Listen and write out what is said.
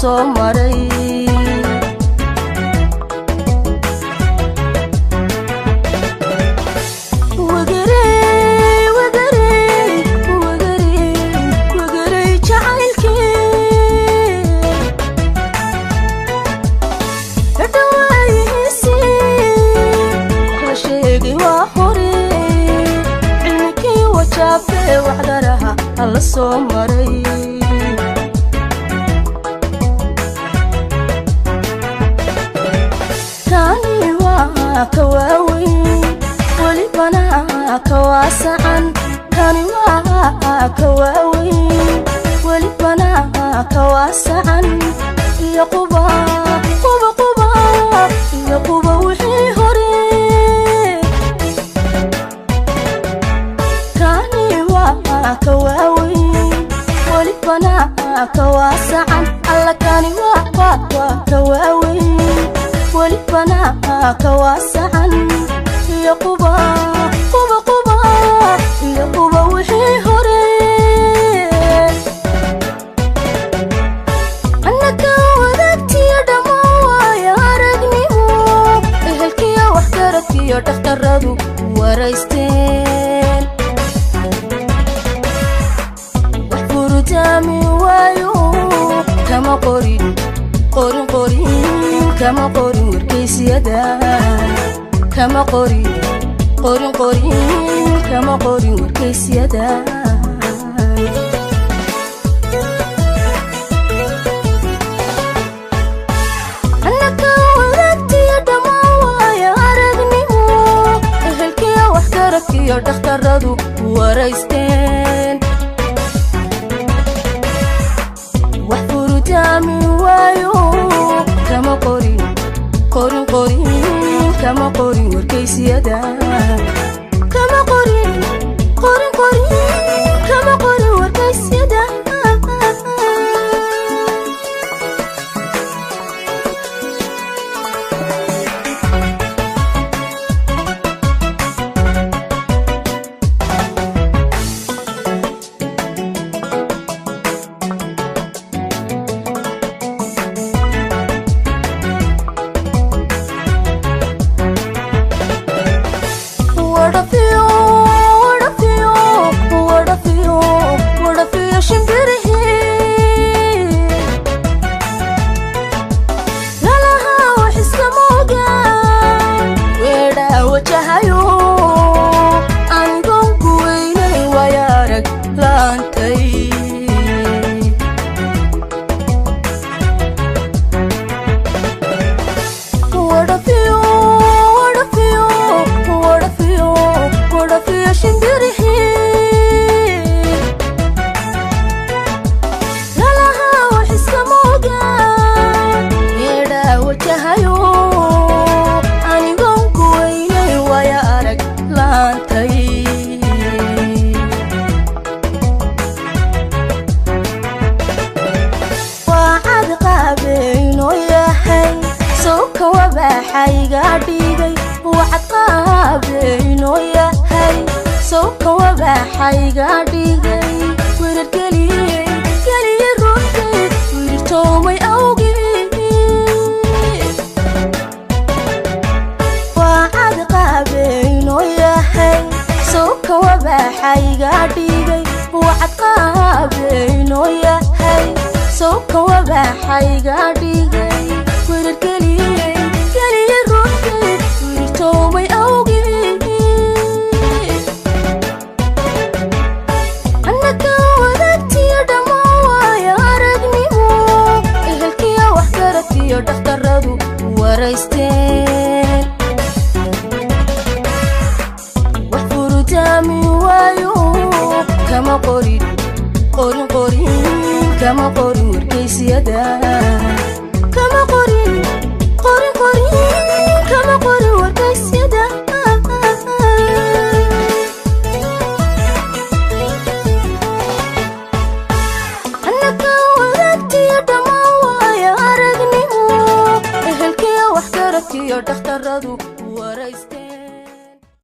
soo maray. Wagarey, wagarey, wagarey, wagarey jacaylkii. Dhawaayihiisii wax la sheegay waa hore, cilmikii wajaabee waxdaraha hala soo maray. Kani waa ka waaweyn, welibana ka waasacan. Kani waa ka waaweyn, welibana ka waasacan. Iyo quba, quba, quba, iyo quba wixii hore. Kani waa ka waaweyn, welibana ka waasacan. Alla kani waa ka waaweyn, welibana ka waasacan. Iyo quba, quba, quba, iyo quba wixii hore. Annaka wadaagtiyo dhammaan waaya aragnimo, ehelkiyo waxgaradkiyo dhakhtaradu waraysteen. Wax furutaami waayo kama qorin, qorin, qorin, kama qorin wargeysyada. Kama qorin, qorin, qorin, kama qorin wargeysyada. Annaka wadaagtiyo dhammaan waaya aragnimo, ehelkiyo waxgaradkiyo dhakhtaradu waraysteen. Wax furutaami waayo kama qorin, qorin, qorin, kama qorin wargeysyada. Kama qorin, qorin, qorin, kama qorin wargeysyada. Wadhafiyo, wadhafiyo, wadhafiyo, wadhafiyo shimbirihii lalaha wax iskama oga, weedhaa wajahayo anigoon ku weynay waaya arag laantay. Wadhafiyo, wadhafiyo, wadhafiyo, wadhafiyo shimbirihii lalaha wax iskama oga, weedhaa wajahayo anigoon ku weynay waaya arag laantay. Waa cad qaabeynoo yahay sawka wabaxayga dhigay. Wacad qaabeynoo yahay sawka wabaxayga dhigay. Wirar geliyey, geliye ruuxday wirirtoomay awgii. Waa cad qaabeynoo yahay sawka wabaxayga dhigay. Wacad qaabeynoo yahay sawka wabaxayga dhigay. Wirar geliyey, geliye ruuxday wirirtoomay awgii. Annaka wadaagtiyo dhammaan waaya aragnimo, ehelkiyo waxgaradkiyo dhakhtaradu waraysteen. Wax furutaami waayo kama qorin, qorin, qorin, kama qorin wargeysyada. Kama qorin, qorin, qorin, kama qorin wargeysyada. Annaka wadaagtiyo dhammaan waaya aragnimo, ehelkiyo waxgaradkiyo dhakhtaradu waraysteen.